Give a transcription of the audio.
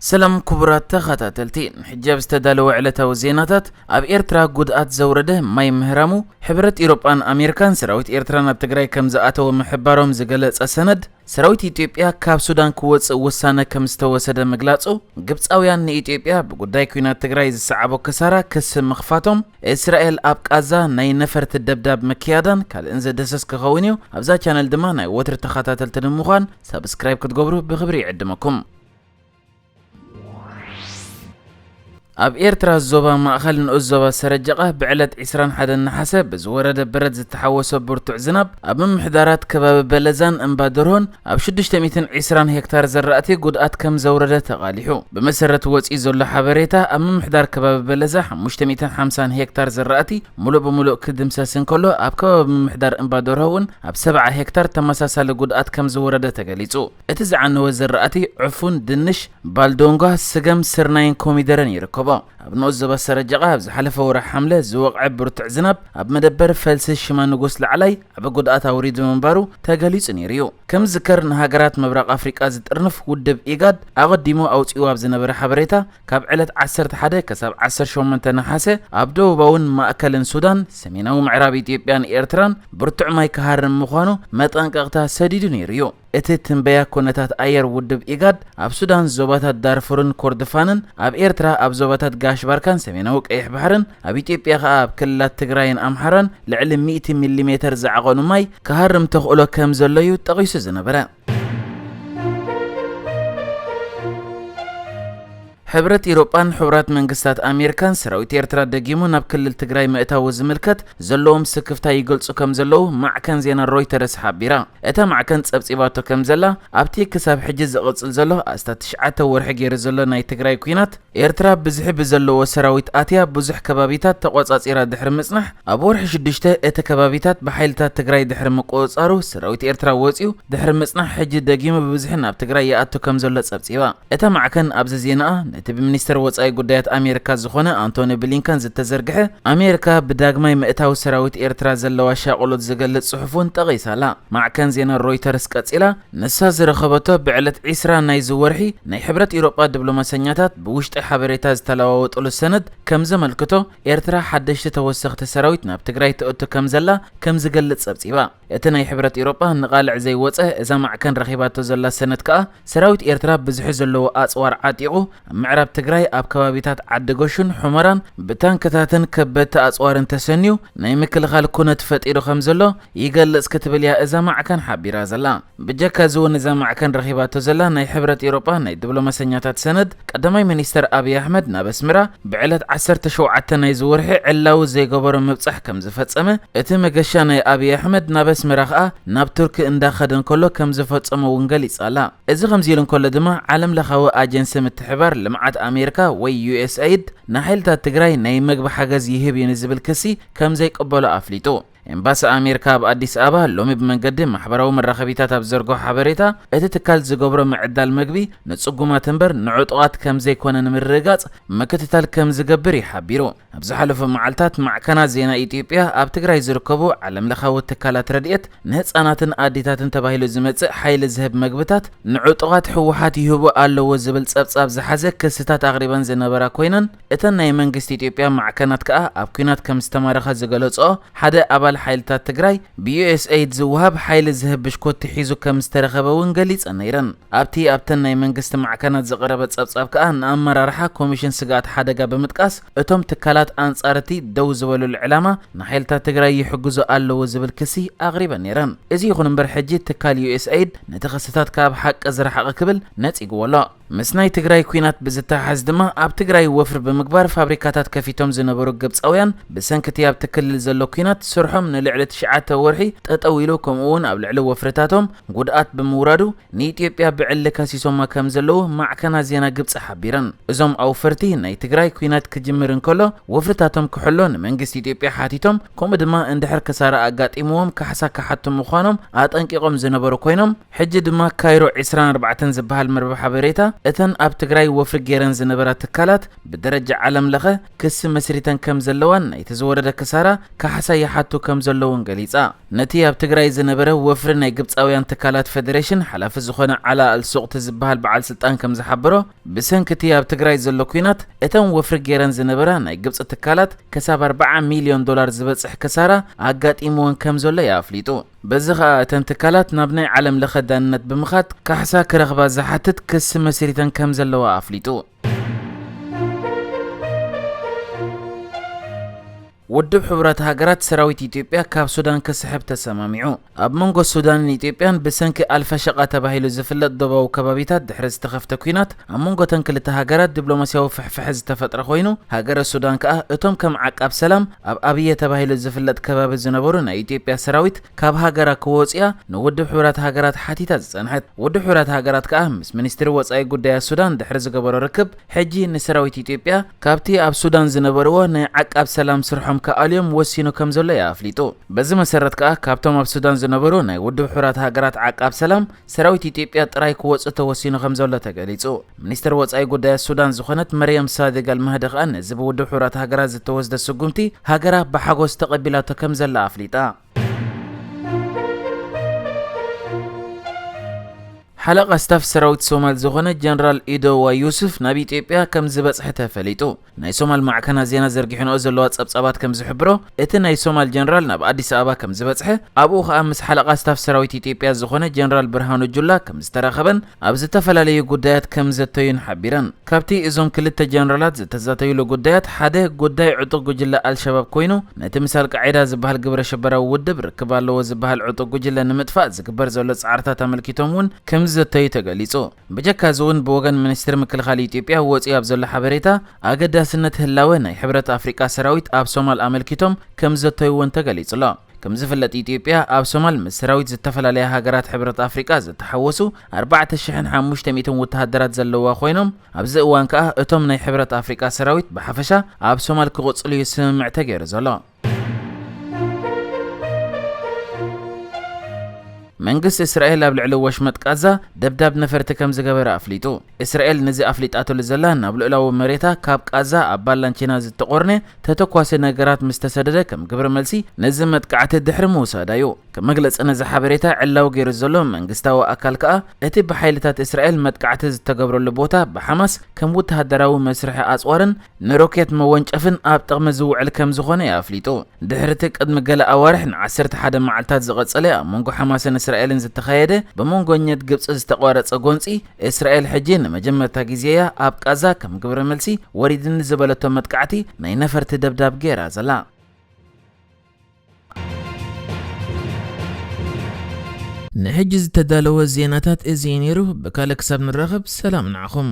ሰላም ክቡራት ተኸታተልቲ፣ ንሕጂ ኣብ ዝተዳለወ ዕለታዊ ዜናታት፣ ኣብ ኤርትራ ጉድኣት ዘውረደ ማይ ምህራሙ፣ ሕብረት ኢሮጳን ኣሜሪካን ሰራዊት ኤርትራ ናብ ትግራይ ከም ዝኣተወ ምሕባሮም ዝገለጸ ሰነድ፣ ሰራዊት ኢትዮጵያ ካብ ሱዳን ክወጽእ ውሳነ ከም ዝተወሰደ ምግላጹ፣ ግብጻውያን ንኢትዮጵያ ብጉዳይ ኲናት ትግራይ ዝሰዓቦ ክሳራ ክሲ ምኽፋቶም፣ እስራኤል ኣብ ቃዛ ናይ ነፈርቲ ደብዳብ ምክያዳን ካልእን ዘደሰስ ክኸውን እዩ። ኣብዛ ቻነል ድማ ናይ ወትሪ ተኸታተልቲ ንምዃን ሳብስክራይብ ክትገብሩ ብኽብሪ ይዕድመኩም። ኣብ ኤርትራ ዞባ ማእኸል ንኡስ ዞባ ሰረጀቓ ብዕለት ዕስራን ሓደን ነሓሰ ብዝወረደ በረድ ዝተሓወሶ ብርቱዕ ዝናብ ኣብ ምምሕዳራት ከባቢ በለዛን እምባ ደርሆን ኣብ ሽዱሽተ ሚእትን ዕስራን ሄክታር ዘራእቲ ጉድኣት ከም ዘውረደ ተቓሊሑ። ብመሰረት ወፂኡ ዘሎ ሓበሬታ ኣብ ምምሕዳር ከባቢ በለዛ ሓሙሽተ ሚእትን ሓምሳን ሄክታር ዘራእቲ ሙሉእ ብሙሉእ ክድምሰስ እንከሎ ኣብ ከባቢ ምምሕዳር እምባ ደርሆ እውን ኣብ ሰብዓ ሄክታር ተመሳሳሊ ጉድኣት ከም ዝወረደ ተገሊፁ። እቲ ዝዓነወ ዘራእቲ ዕፉን፣ ድንሽ፣ ባልዶንጓ፣ ስገም፣ ስርናይን ኮሚደረን ይርከቦ። ኣብ ንኡስ ዞባ ሰረጀቓ ኣብ ዝሓለፈ ወርሒ ሓምለ ዝወቕዐ ብርቱዕ ዝናብ ኣብ መደበር ፈልሲ ሽማ ንጉስ ላዕላይ ዓቢ ጉድኣት ኣውሪዱ ምንባሩ ተገሊጹ ነይሩ እዩ። ከም ዝከር ንሃገራት ምብራቕ ኣፍሪቃ ዝጥርንፍ ውድብ ኢጋድ ኣቐዲሙ ኣውጺኡ ኣብ ዝነበረ ሓበሬታ ካብ ዕለት ዓሰርተ ሓደ ክሳብ ዓሰርተ ሸሞንተ ነሓሰ ኣብ ደቡባውን ማእከልን ሱዳን፣ ሰሜናዊ ምዕራብ ኢትዮጵያን ኤርትራን ብርቱዕ ማይ ክሃርም ምዃኑ መጠንቀቕታ ሰዲዱ ነይሩ እዩ። እቲ ትንበያ ኩነታት ኣየር ውድብ ኢጋድ ኣብ ሱዳን ዞባታት ዳርፉርን ኮርድፋንን፣ ኣብ ኤርትራ ኣብ ዞባታት ጋሽ ባርካን ሰሜናዊ ቀይሕ ባሕርን፣ ኣብ ኢትዮጵያ ከኣ ኣብ ክልላት ትግራይን ኣምሓራን ልዕሊ ሚእቲ ሚሊሜተር ዝዓቐኑ ማይ ክሃርም ተኽእሎ ከም ዘሎ እዩ ጠቒሱ ዝነበረ። ሕብረት ኢሮጳን ሕቡራት መንግስታት ኣሜሪካን ሰራዊት ኤርትራ ደጊሙ ናብ ክልል ትግራይ ምእታዉ ዝምልከት ዘለዎም ስክፍታ ይገልጹ ከም ዘለዉ ማዕከን ዜና ሮይተርስ ሓቢራ። እታ ማዕከን ጸብጺባቶ ከም ዘላ፣ ኣብቲ ክሳብ ሕጂ ዝቕጽል ዘሎ ኣስታት ትሽዓተ ወርሒ ገይሩ ዘሎ ናይ ትግራይ ኲናት፣ ኤርትራ ብዝሒ ብዘለዎ ሰራዊት ኣትያ ብዙሕ ከባቢታት ተቖጻጺራ ድሕሪ ምጽናሕ፣ ኣብ ወርሒ ሽዱሽተ እቲ ከባቢታት ብሓይልታት ትግራይ ድሕሪ ምቁጽጻሩ ሰራዊት ኤርትራ ወጺኡ ድሕሪ ምጽናሕ፣ ሕጂ ደጊሙ ብብዝሒ ናብ ትግራይ ይኣቱ ከም ዘሎ ጸብጺባ። እታ ማዕከን ኣብዚ ዜናኣ፣ ነቲ ብሚኒስተር ወጻኢ ጉዳያት ኣሜሪካ ዝኾነ ኣንቶኒ ብሊንከን ዝተዘርግሐ፣ ኣሜሪካ ብዳግማይ ምእታው ሰራዊት ኤርትራ ዘለዋ ሻቕሎት ዝገልጽ ጽሑፍ እውን ጠቒሳ ኣላ። ማዕከን ዜና ሮይተርስ ቀጺላ፣ ንሳ ዝረኸበቶ ብዕለት ዕስራ ናይዚ ወርሒ ናይ ሕብረት ኢሮጳ ዲፕሎማሰኛታት ብውሽጢ ሓበሬታ ዝተለዋወጡሉ ሰነድ ከም ዘመልክቶ፣ ኤርትራ ሓደሽቲ ተወሰኽቲ ሰራዊት ናብ ትግራይ ተእቱ ከም ዘላ ከም ዝገልጽ ጸብጺባ። እቲ ናይ ሕብረት ኢሮጳ ንቓልዕ ዘይወጸ እዛ ማዕከን ረኺባቶ ዘላ ሰነድ ከኣ፣ ሰራዊት ኤርትራ ብዝሒ ዘለዎ ኣጽዋር ዓጢቑ ኣብ ምዕራብ ትግራይ ኣብ ከባቢታት ዓዲ ጎሹን ሑመራን ብታንክታትን ከበድቲ ኣጽዋርን ተሰንዩ ናይ ምክልኻል ኩነት ፈጢሩ ከም ዘሎ ይገልጽ ክትብል እያ እዛ ማዕከን ሓቢራ ዘላ። ብጀካ እዚ እውን እዛ ማዕከን ረኺባቶ ዘላ ናይ ሕብረት ኤውሮጳ ናይ ዲፕሎማሰኛታት ሰነድ፣ ቀዳማይ ሚኒስተር ኣብይ ኣሕመድ ናብ ኣስመራ ብዕለት ዓሰርተ ሸውዓተ ናይዚ ወርሒ ዕላዊ ዘይገበሮ ምብጻሕ ከም ዝፈጸመ፣ እቲ መገሻ ናይ ኣብይ ኣሕመድ ናብ ኣስመራ ከኣ ናብ ቱርኪ እንዳኸደ እንከሎ ከም ዝፈጸሞ እውን ገሊጻ ኣላ። እዚ ከምዚ ኢሉ እንከሎ ድማ፣ ዓለም ለኻዊ ኣጀንሲ ምትሕባር ልምዓት ኣሜሪካ ወይ ዩ ኤስ ኤይድ ንሓይልታት ትግራይ ናይ መግቢ ሓገዝ ይህብ እዩ ንዝብል ክሲ ከም ዘይቅበሎ ኣፍሊጡ። ኤምባሲ ኣሜሪካ ኣብ ኣዲስ ኣበባ ሎሚ ብመንገዲ ማሕበራዊ መራኸቢታት ኣብ ዘርግሖ ሓበሬታ፣ እቲ ትካል ዝገብሮ ምዕዳል መግቢ ንጽጉማት እምበር ንዕጡቓት ከም ዘይኮነ ንምርግጋጽ ምክትታል ከም ዝገብር እዩ ሓቢሩ። ኣብ ዝሓለፉ መዓልታት ማዕከናት ዜና ኢትዮጵያ ኣብ ትግራይ ዝርከቡ ዓለም ለኻዊ ትካላት ረድኤት ንህጻናትን ኣዴታትን ተባሂሉ ዝመጽእ ሓይሊ ዝህብ መግብታት ንዕጡቓት ህወሓት ይህቡ ኣለዎ ዝብል ጸብጻብ ዝሓዘ ክስታት ኣቕሪበን ዝነበራ ኮይነን፣ እተን ናይ መንግስቲ ኢትዮጵያ ማዕከናት ከኣ ኣብ ኲናት ከም ዝተማረኸ ዝገለጽኦ ሓደ ኣባል ሓይልታት ትግራይ፣ ብዩ ኤስ ኤይድ ዝወሃብ ሓይሊ ዝህብ ብሽኮቲ ሒዙ ከም ዝተረኸበ እውን ገሊጸን ነይረን። ኣብቲ ኣብተን ናይ መንግስቲ ማዕከናት ዝቐረበ ጸብጻብ ከኣ ንኣመራርሓ ኮሚሽን ስግኣት ሓደጋ ብምጥቃስ፣ እቶም ትካላት ኣንጻር እቲ ደው ዝበሉሉ ዕላማ ንሓይልታት ትግራይ ይሕግዙ ኣለዉ ዝብል ክሲ ኣቕሪበን ነይረን። እዚ ይኹን እምበር፣ ሕጂ ትካል ዩ ኤስ ኤይድ ነቲ ክስታት ካብ ሓቂ ዝረሓቐ ክብል ነጺግዎ ኣሎ። ምስ ናይ ትግራይ ኲናት ብዝተሓሓዝ ድማ፣ ኣብ ትግራይ ወፍሪ ብምግባር ፋብሪካታት ከፊቶም ዝነበሩ ግብጻውያን፣ ብሰንኪ እቲ ኣብቲ ክልል ዘሎ ኲናት ስርሖም ንልዕሊ ትሽዓተ ወርሒ ጠጠው ኢሉ፣ ከምኡ እውን ኣብ ልዕሊ ወፍርታቶም ጉድኣት ብምውራዱ፣ ንኢትዮጵያ ብዕሊ ከሲሶማ ከም ዘለዉ ማዕከናት ዜና ግብጺ ሓቢረን። እዞም ኣውፈርቲ፣ ናይ ትግራይ ኲናት ክጅምር እንከሎ ወፍርታቶም ክሕሎ ንመንግስቲ ኢትዮጵያ ሓቲቶም፣ ከምኡ ድማ እንድሕር ክሳራ ኣጋጢምዎም ካሕሳ ክሓቱ ምዃኖም ኣጠንቂቖም ዝነበሩ ኮይኖም፣ ሕጂ ድማ ካይሮ ዕስራን ኣርባዕተን ዝበሃል መርበብ ሓበሬታ እተን ኣብ ትግራይ ወፍሪ ገይረን ዝነበራ ትካላት ብደረጃ ዓለም ለኸ ክሲ መስሪተን ከም ዘለዋን ናይቲ ዝወረደ ክሳራ ካሕሳ ይሓቱ ከም ዘለውን ገሊጻ። ነቲ ኣብ ትግራይ ዝነበረ ወፍሪ ናይ ግብጻውያን ትካላት ፌዴሬሽን ሓላፊ ዝኾነ ዓላ ኣልሱቕቲ ዝበሃል በዓል ስልጣን ከም ዝሓበሮ፣ ብሰንኪ እቲ ኣብ ትግራይ ዘሎ ኲናት እተን ወፍሪ ገይረን ዝነበራ ናይ ግብጺ ትካላት ክሳብ ኣርባዓ ሚልዮን ዶላር ዝበጽሕ ክሳራ ኣጋጢምወን ከም ዘሎ እዩ ኣፍሊጡ። በዚ ኸኣ እተን ትካላት ናብ ናይ ዓለም ለኸ ዳንነት ብምኻድ ካሕሳ ክረኽባ ዝሓትት ክሲ መስሪተን ከም ዘለዋ ኣፍሊጡ። ውድብ ሕቡራት ሃገራት ሰራዊት ኢትዮጵያ ካብ ሱዳን ክስሕብ ተሰማሚዑ። ኣብ መንጎ ሱዳንን ኢትዮጵያን ብሰንኪ ኣልፋሸቃ ተባሂሉ ዝፍለጥ ዶባዊ ከባቢታት ድሕሪ ዝተኸፍተ ኲናት ኣብ መንጎ እተን ክልተ ሃገራት ዲፕሎማስያዊ ፍሕፍሐ ዝተፈጥረ ኮይኑ፣ ሃገረ ሱዳን ከኣ እቶም ከም ዓቃብ ሰላም ኣብ ኣብየ ተባሂሉ ዝፍለጥ ከባቢ ዝነበሩ ናይ ኢትዮጵያ ሰራዊት ካብ ሃገራ ክወጽያ ንውድብ ሕቡራት ሃገራት ሓቲታ ዝጸንሐት። ውድብ ሕቡራት ሃገራት ከኣ ምስ ሚኒስትሪ ወጻኢ ጉዳያት ሱዳን ድሕሪ ዝገበሮ ርክብ፣ ሕጂ ንሰራዊት ኢትዮጵያ ካብቲ ኣብ ሱዳን ዝነበርዎ ናይ ዓቃብ ሰላም ስርሖም ክኣልዮም ወሲኑ ከም ዘሎ እዩ ኣፍሊጡ። በዚ መሰረት ከኣ ካብቶም ኣብ ሱዳን ዝነበሩ ናይ ውድብ ሕቡራት ሃገራት ዓቃብ ሰላም ሰራዊት ኢትዮጵያ ጥራይ ክወጹ ተወሲኑ ከም ዘሎ ተገሊጹ። ሚኒስትር ወጻኢ ጉዳያት ሱዳን ዝኾነት መርየም ሳዲግ ኣልማህዲ ከኣ ነዚ ብውድብ ሕቡራት ሃገራት ዝተወስደ ስጉምቲ ሃገራ ብሓጎስ ተቐቢላቶ ከም ዘላ ኣፍሊጣ። ሓለቓ ስታፍ ሰራዊት ሶማል ዝኾነ ጀነራል ኢዶዋ ዩሱፍ ናብ ኢትዮጵያ ከም ዝበጽሐ ተፈሊጡ። ናይ ሶማል ማዕከናት ዜና ዘርጊሕንኦ ዘለዋ ጸብጻባት ከም ዝሕብሮ፣ እቲ ናይ ሶማል ጀነራል ናብ ኣዲስ ኣበባ ከም ዝበጽሐ፣ ኣብኡ ኸኣ ምስ ሓለቓ ስታፍ ሰራዊት ኢትዮጵያ ዝኾነ ጀነራል ብርሃኑ ጁላ ከም ዝተራኸበን ኣብ ዝተፈላለዩ ጉዳያት ከም ዘተዩን ሓቢረን። ካብቲ እዞም ክልተ ጀነራላት ዝተዛተዩሉ ጉዳያት ሓደ ጉዳይ ዕጡቕ ጉጅለ ኣልሸባብ ኮይኑ፣ ነቲ ምስ ኣልቃዒዳ ዝበሃል ግብረ ሽበራዊ ውድብ ርክብ ኣለዎ ዝበሃል ዕጡቕ ጉጅለ ንምጥፋእ ዝግበር ዘሎ ጻዕርታት ኣመልኪቶም እውን ከም ዝዘተዩ ተገሊጹ። ብጀካ እዚ እውን ብወገን ሚኒስትሪ ምክልኻል ኢትዮጵያ ወፂኡ ኣብ ዘሎ ሓበሬታ ኣገዳስነት ህላወ ናይ ሕብረት ኣፍሪቃ ሰራዊት ኣብ ሶማል ኣመልኪቶም ከም ዝዘተዩ እውን ተገሊጹ ኣሎ። ከም ዝፍለጥ ኢትዮጵያ ኣብ ሶማል ምስ ሰራዊት ዝተፈላለያ ሃገራት ሕብረት ኣፍሪቃ ዝተሓወሱ ኣርባዕተ ሽሕን ሓሙሽተ ሚእትን ወተሃደራት ዘለዋ ኮይኖም ኣብዚ እዋን ከኣ እቶም ናይ ሕብረት ኣፍሪቃ ሰራዊት ብሓፈሻ ኣብ ሶማል ክቕጽሉ እዩ ስምምዕ ተገይሩ ዘሎ። መንግስቲ እስራኤል ኣብ ልዕሊ ወሽመጥ ቃዛ ደብዳብ ነፈርቲ ከም ዝገበረ ኣፍሊጡ። እስራኤል ነዚ ኣፍሊጣትሉ ዘላ ናብ ልኡላዊ መሬታ ካብ ቃዛ ኣብ ባላንቺና ዝተቖርነ ተተኳሲ ነገራት ምስ ተሰደደ ከም ግብረ መልሲ ነዚ መጥቃዕቲ ድሕሪ ምውሳዳ እዩ። ከም መግለጺ ነዚ ሓበሬታ ዕላዊ ገይሩ ዘሎ መንግስታዊ ኣካል ከኣ እቲ ብሓይልታት እስራኤል መጥቃዕቲ ዝተገብረሉ ቦታ ብሓማስ ከም ወተሃደራዊ መስርሒ ኣጽዋርን ንሮኬት መወንጨፍን ኣብ ጥቕሚ ዝውዕል ከም ዝኾነ እዩ ኣፍሊጡ። ድሕሪ እቲ ቅድሚ ገለ ኣዋርሕ ንዓሰርተ ሓደ መዓልታት ዝቐጸለ ኣብ መንጎ ሓማስን እስራኤልን ዝተኻየደ ብመንጎኘት ግብጺ ዝተቋረጸ ጎንጺ፣ እስራኤል ሕጂ ንመጀመርታ ግዜ እያ ኣብ ቃዛ ከም ግብረ መልሲ ወሪድኒ ዝበለቶ መጥቃዕቲ ናይ ነፈርቲ ደብዳብ ገይራ ዘላ። ንሕጂ ዝተዳለወ ዜናታት እዚ እዩ ነይሩ። ብካልእ ክሳብ ንራኸብ ሰላም ንዓኹም።